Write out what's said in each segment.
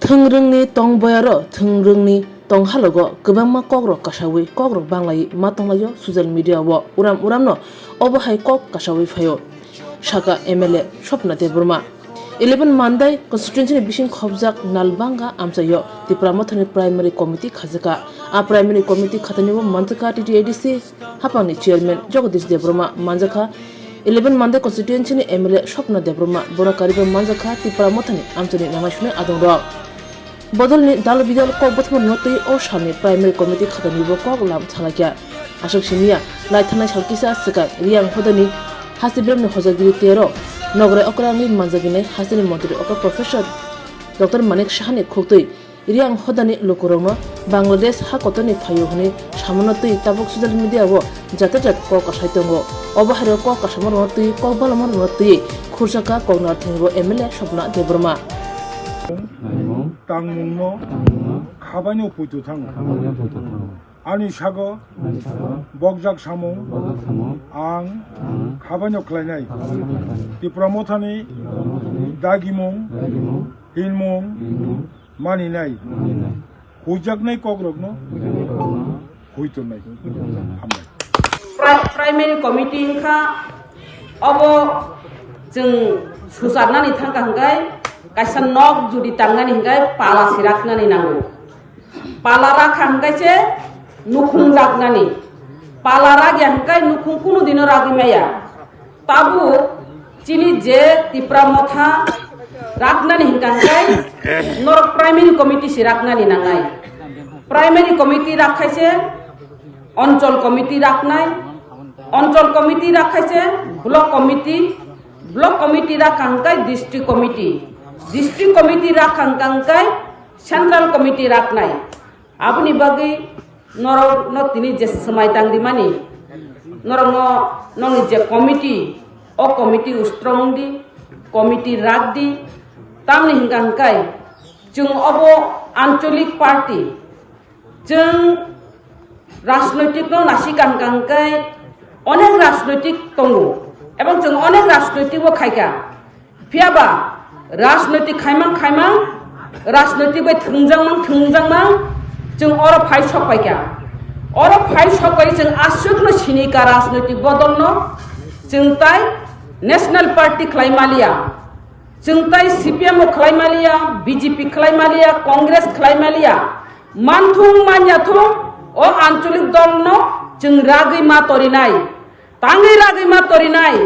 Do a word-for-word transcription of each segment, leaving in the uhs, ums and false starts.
Thwngrwngni tongboyaro thwngrwngni tonghalogo kwbangma kokrok kasawi kokrok banglaiwi ma tonglaio social media-o. Uram uramno obo hai kok kasawi phaio, sakha M L A Swapna Debbarma. Eleven Mandai constituency-ni bising khopjak Nalbanga amchaio Tipra Mothani Primary Committee khajakha. A Primary Committee khatanibo manjakha T T A D C haphangni Chairman Jagadish Debbarma, manjakha Eleven Mandai constituency-ni M L A Swapna Debbarma, bora kariba manjakha Tipra Mothani amchaini nangnaisuni adongrok. Bodolni dal bidal kok bwthwngma rwna twi o salni Primary Committee khatanibo kok lam thanglaikha. Aswk simiya, lai thangnai sal kisa swkang Riyang hodani Hasibremni hojagiri tero nograi okrangwi manjaginai hasteni montri okra Professor Doctor Manik Sahani khuktwi Riyang hodani lukurokno Bangladesh ha kotorni phaio hwnwi samano twi tabuk social media-o jate jat kok kasai tongo. Obo hario kok kasama rwna twi kok balama rwna twi khursa kha kok narwkthani bo M L A Swapna Debbarma. Tangmungno khabaino puitu thango. Ani sago bokjak samung ang khabaino khlainai. Tipra Mothani dagimung, hinmung, maninai, huijaknai kokrokno huitongnai. Hambai. Pri-, primary committee wngkha, obo chwng sucharnani thangkha hwnkhe kaisa nok judi tangnani hwnkhe pala siraknani nango. Pala rakha hwnkhe se nukhung raknani. Pala rakya hwnkhe nukhung kunu dino ragwi maya. Tabuk chini je Tipra Motha raknani hwnkha hwnkhe norok primary committee se raknani nangnai. Primary committee rakhaise Onchol committee raknai, Onchol committee rakhaise block committee, block committee rakha hwnkhe district committee, district committee rakha hwnkhe central committee raknai. Aboni bagwi norokno tini je swmai tangrimani, norokno nokni je committee, o committee strong di, committee rak di, tamni hwnkha hwnkhe chwng obo anchalik party, chwng rajnoitikno nasi kaham kaham khe onek rajnoitik tongo, ebong chwng onek rajnoitikbo khaikha. Phiyaba rajnoitik khaimang khaimang, rajnoitik bai thwngjakmang thwngjakmang, chwng oro phai sok paikha. Oro phai sok pai chwng aswkno sinikha rajnoitik bodolno, chwng tai National Party khlai maliya, chwng tai C P M o khlai maliya, B J P khlai maliya, Congress khlai maliya. Manthung manyathung o anchalik dolno chwng ragwi ma torinai, tangwi ragwi ma torinai.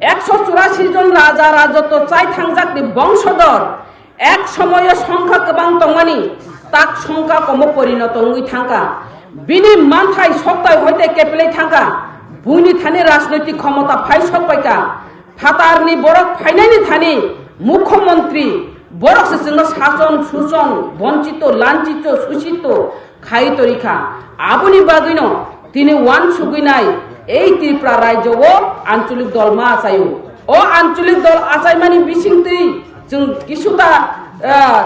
Ekso churasi jon raja rajotw chai thangjak ni bongsodor ek somoyo songkha kwbang tongmani, tak songkha komo porinoto wngwi thangkha. Bini manthai soktai hoite kepelwi thangkha. Buini thani rajnoitik khomota phai sokpaikha. Phatarni borok phainaini thani mukhyamantri borok se chwngno sason, suson, bonchito, lanchito, suchito khai torikha. Aboni bagwino tini uansugwi nai ei Tripura rajyo o anchalik dol ma achaio. O anchalik dol achaimani bisingtwi chwng kisuta, ah,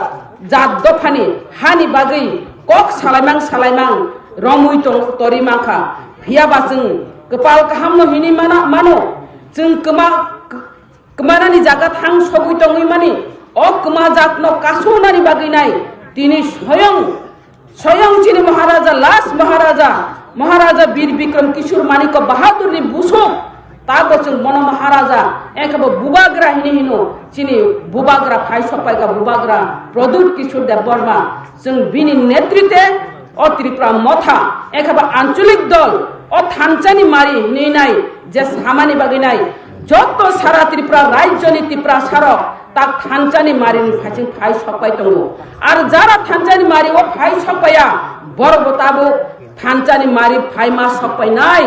jat dophani hani bagwi kok salaimang salaimang romwi tong-, tori mankha. Phiyaba chwng kwpal kahamno hini mana-, mano. Chwng kwma-, kwmanani jaga thang sogwi tongwi mani, o kwma jatno kasunani bagwi nai. Tini soyong, soyong chini Maharaja, last Maharaja, Maharaja Bir Bikram Kishore Manikya Bahadurni busuk, tabo chwng bono Maharaja, engkhe bo Bubagra hini hino, chini Bubagra phai sokpaikha, Bubagra Pradyut Kishore Debbarma, chwng bini netritwe o Tripura Motha, ekhaba anchalik dol, o thanchani mari hinwi nai, je samani bagwi nai, jotto sara Tripura rajyoni Tiprasarok tak thanchani mari ni phaiching phai sokpai tongo. Ar jara thanchani mari o phai sokpaiya, borok bo tabuk thanchani mari phai ma sokpai nai.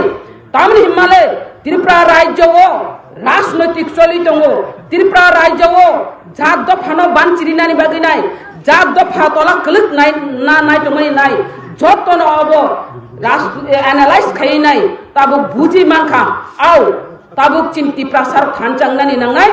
Tamni himale Tripura rajyo o rajnoitik choli tongo. Tripura rajyo o jat dophano banchirinani bagwi nai, jat dopha tola kwlwk nai, na, nai tongmani nai, jotono obo ras-, analyze khaiwi nai, tabuk buji mankha, au, tabuk chini Tiprasarok thanchang nani nangnai,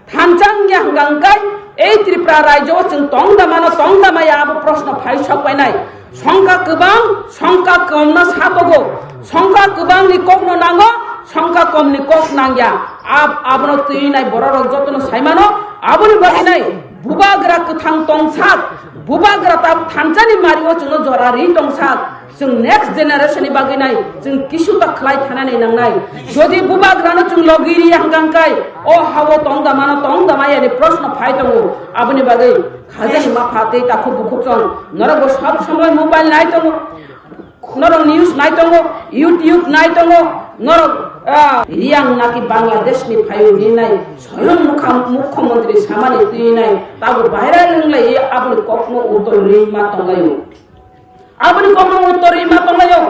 thanchang ya hwnkha hwnkhe, ei Tripura rajyo o chwng tong da mano, tong da maya, abo proshno phai sok painai. Songkha kwbang, songkha komno satogo, songkha kwbangni kokno nango, songkha komni kok nangya. Ab-, abono twi nai bororok jotono saimano, aboni bagwi nai Bubagra kwthang tongsak, bubagra ta thansani mario chwngno jora ri tongsak, chwng next generation ni bagwi nai, chwng kisu ta khlai thanani nangnai. Jodi bubagrano chwng logi ri hangkang kai, o hao tong da mano tong da maya ni proshno phai tongo. Aboni bagwi khajani mapha tei takhuk bukhuk chwng norok bo sob somoi mobile nai tongo. Norok news nai tongo, YouTube nai tongo, norok, ah, Riang naki Bangladesh ni phaio hinwi nai, soyong mukha-, mukhyamantri samani twi nai, tabuk bahai rai lwnglai, aboni kokno uttor rwima tonglaio. Aboni kokno uttor rwima tonglaio.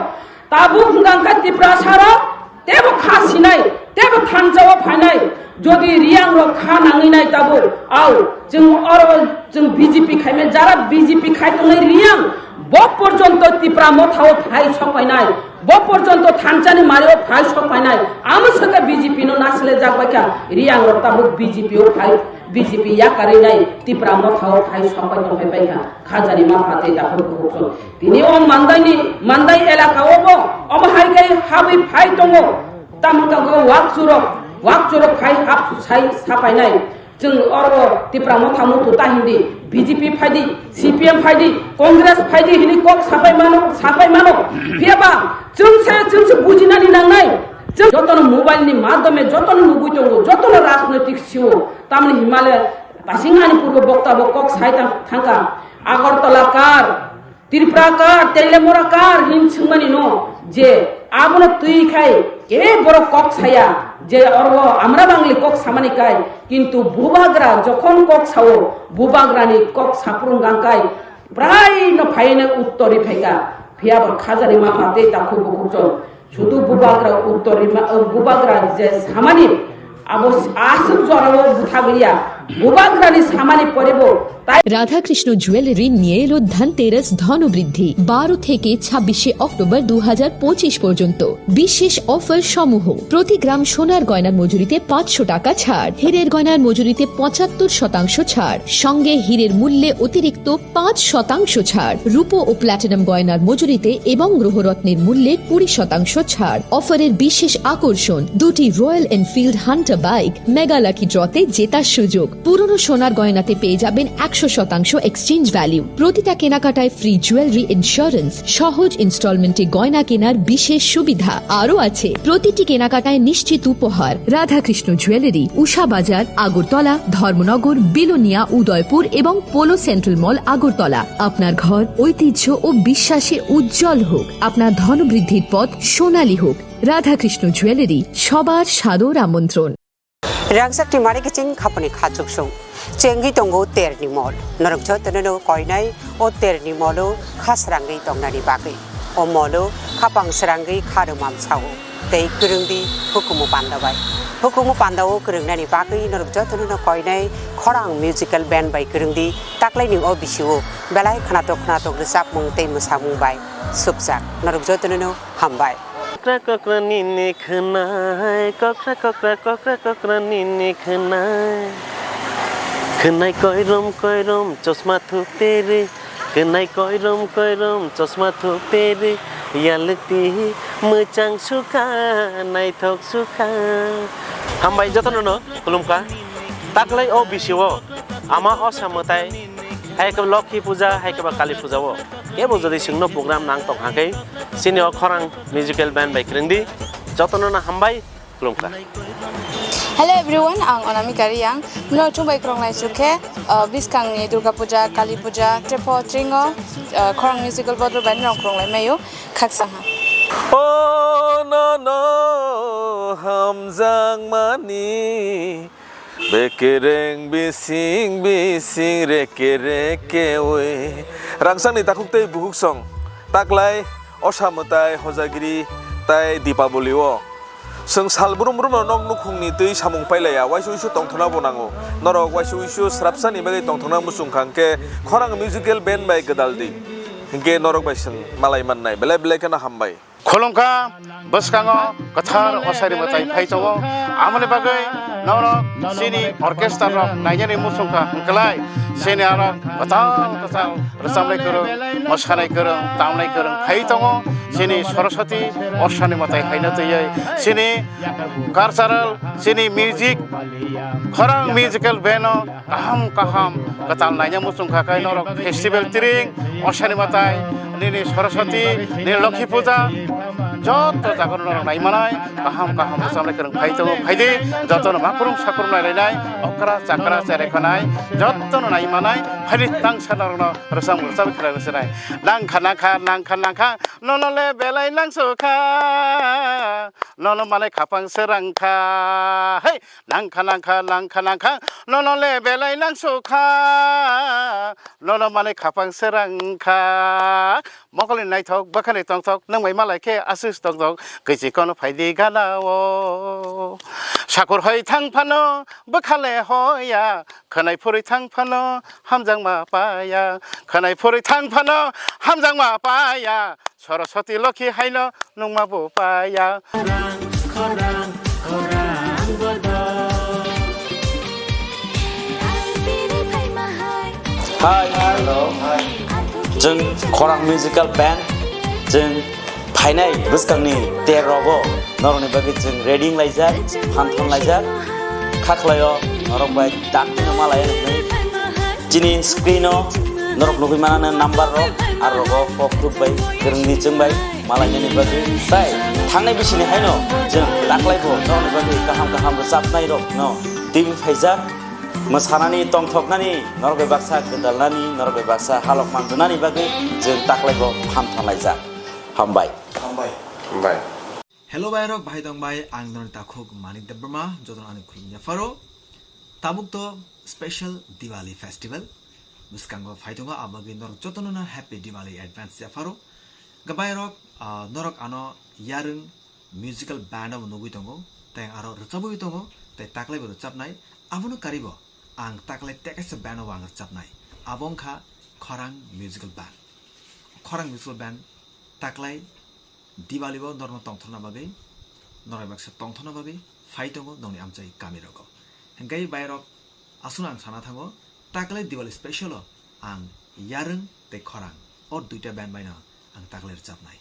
Tabuk hwnkha khe Tiprasa rok, tebo kha sinai, tebo thansa o phainai, jodi Riang rok kha nangwi nai tabuk, au, chwng oro chwng B J P khaimai, jara B J P khai tongnai Riang, bo porjonto Tipra motha o phai sok painai, bo porjonto thansani mari o phai sok painai, amo swkhe B J P no nasilai jak bai kha, Riang rok tabuk B J P o phai, B J P yakarwi nai Tipra motha o phai sok pai tong pai kha, khajani mapha tei takhuk bukhuk chwng. Tini o Mandai ni, Mandai elaka o bo, omo hai khe habwi phai tongo. Tamo tamo wak churok, wak churok khai hap sai sapainai. Chwng oro Tipra motha mutu ta hindi, B J P phaidi, C P M phaidi, Congress phaidi hini kok sapai mano, sapai mano. Phiya ba chwng se, chwng se bujinani nangnai. Chwng jotono mobile ni madhyome jotono nugui tongo, jotono rajnoitik sio. Tamni himale tasing ani purbo bokta bo kok sai thang-, thangka. Agartala kar, Tripura kar, Teliamura kar hin swngmani no je abono twi khai khe borok kok saya je oro amra bangli kok samani kai, kintu bubagra jokhon kok sao, bubagrani kok saprung gang kai prai no phaina uttori phaika. Phiya bo khajani mapha tei takhuk bukhuk chwng. Sudu bubagra uttor rima, bubagra je samani abo aswk jorao bwthaglia, bubagrani samani poribo tai Radhakrishna jewellery নিয়ে এলো ধনতেরাস ধনবৃদ্ধি। বারো থেকে ছাব্বিশে অক্টোবর দু হাজার পঁচিশ পর্যন্ত বিশেষ অফার সমূহ। প্রতি গ্রাম সোনার গয়নার মজুরিতে পাঁচশো টাকা ছাড়, হীরের গয়নার মজুরিতে পঁচাত্তর শতাংশ ছাড়, সঙ্গে হীরের মূল্যে অতিরিক্ত পাঁচ শতাংশ ছাড়, রূপো ও প্ল্যাটিনাম গয়নার মজুরিতে এবং গ্রহরত্নের মূল্যে কুড়ি শতাংশ ছাড়। অফারের বিশেষ আকর্ষণ, দুটি royal Enfield Hunter bike mega lucky ড্রতে জেতার সুযোগ। পুরনো সোনার গয়নাতে পেয়ে যাবেন একশো শতাংশ এক্সচেঞ্জ ভ্যালু। প্রতিটা কেনাকাটায় ফ্রি জুয়েলারি ইন্স্যুরেন্স, সহজ ইনস্টলমেন্টে গয়না কেনার বিশেষ সুবিধা। আরও আছে প্রতিটি কেনাকাটায় নিশ্চিত উপহার। রাধাকৃষ্ণ জুয়েলারি, উষা বাজার, আগরতলা, ধর্মনগর, বিলোনিয়া, উদয়পুর এবং পোলো সেন্ট্রাল মল, আগরতলা। আপনার ঘর ঐতিহ্য ও বিশ্বাসে উজ্জ্বল হোক, আপনার ধনবৃদ্ধির পথ সোনালী হোক। রাধাকৃষ্ণ জুয়েলারি, সবার সাদর আমন্ত্রণ। Rangchak ni mari kiching khapani kha chuksung. Chengwi tongo terni mol. Norok jotono no koinai o terni molo kha srangwi tongnani bagwi. O molo khapang srangwi kha rwmam sao. Tei kwrwngdi hukumu panda bai. Hukumu panda o kwrwngnani bagwi norok jotono no koinai Khorang Musical Band bai kwrwngdi taklaini o bisio belai khwnatok khwnatok rwchapmung tei mwsamung bai sukjak. Norok jotono no hambai. Kokra kokra nini khwnai, kokra kokra kokra kokra nini khwnai. Khwnai koirom koirom chosma thuk teri. Khwnai koirom koirom chosma thuk teri. Yalwkti mwchang sukha, naithok sukha. Hambai jotono no khulumkha. Taklai o bisio ama osa mwtai hai khe Lokhi puja hai khe ba Kali puja o kebo jodi chwngno program nang tong hakhe chini o Khorang Musical Band bai kwrwngdi. Jotono no hambai, khulumkha. Hello everyone, ang Onamika Riyang. Mino chumbai krong lai chukhe, uh, biskang ni Durga Puja, Kali Puja, Trepo, Tringo, uh, Khorang Musical Bodol bai nong krong lai mayo, khaksa ha. O no no hamjak mani. Bekereng bising bising reke reke oi. Rangsangni takhuk tei bukhuk song. Taklai osa mwtai hojagiri tai Dipaboli o. Chwng sal brum brum no nok nukhungni twi samung pailaiya, waisa uisu tongthokna bo nango. Norok waisa uisu srapsani bagwi tongthokna muchung kha hwnkhe Khorang Musical Band bai gwdal di. Hwnkhe norok bai chwng malai mannai. Belai belai kheno hambai. Khulumkha, bwskango kwthar osari mwtai phai tongo. Amoni bagwi Norok chini orchestra rok nainani muchungkha hwnkhlai chini aro kwtal kwtal rwchabnai kwrwng, mwsanai kwrwng, tamnai kwrwng phai tongo. Chini Saraswati Orsani mwtai haino twiwi chini cultural, chini music, khorang musical band o kaham kaham kwtal naina muchungkha khe norok festival tiring, Orsani mwtai, nini Saraswati, nini Lokhi Puja, joto jaga norok naimanai, kaham kaham rwchabnai kwrwng phai tongo, phaidi, jotono makurum sakurum nailainai, okra chakra cherekhanai, jotono naimanai, phaidi tangsa norokno rwchap rwchap khlai rwchabnai. Nangkha nangkha, nangkha nangkha, nono le belai nangsukha, nono manai khapang se rangkha. Hey! Nangkha nangkha nangkha nangkha, nono le belai nangsukha, nono manai khapang se rangkha. Mokolni naithok bwkhani tongthok, nwng bai malai khe aswk tongthok, kwichi kono phaidi gana o. Sakur hoi thang phano bwkha le hoya, khwnai phurwi thang phano hamjakma paya, khwnai phurwi thang phano hamjakma paya. Saraswati Lokhi haino nungma bo paya. Hai, hello, hai. Chwng Khorang Musical Band, chwng phainai bwskangni ter rogo norokni bagwi chwng ready wnglaijak, phanthon laijak, kha khlaio norok bai dakti no malai rwgwi. Chini screen o norok nugwi manano number rok, aro rogo kok thuk bai, kwrwngni chwng bai malainani bagwi. Tai thangnai bisini haino chwng taklai bo norokni bagwi kaham kaham rwchapnai rok no twi phaijak. Mwsanani tongthoknani norok bai baksa gwdalnani, norok bai baksa halok manjwnani bagwi chwng taklai bo phanthon laijak. Hambai. Hambai. Hambai. Hello bai rok, bahai tong bai, ang norokni takhuk Manik Debbarma, jotono ani khulumya pharo. Tabuk to special Diwali festival bwskango phai tongo, abagwi norok jotono no happy Diwali advance ya pharo. Gabai rok, ah, norok ano Yarwng musical band o nugwi tongo, tei aro rwchabwi tongo, tei taklai bo rwchabnai, abono karibo ang taklai tekaisa band o ang rwchabnai, abo wngkha Khorang Musical Band. Khorang Musical Band taklai Diwali bo norokno tongthokna bagwi, norok baksa tongthokna bagwi phai tongo nokni amchai kami rogo. Hingke bai rok aswkno ang sana thango, taklai Diwali special o ang Yarwng tei Khorang o duita band bai no ang taklai rwchabnai.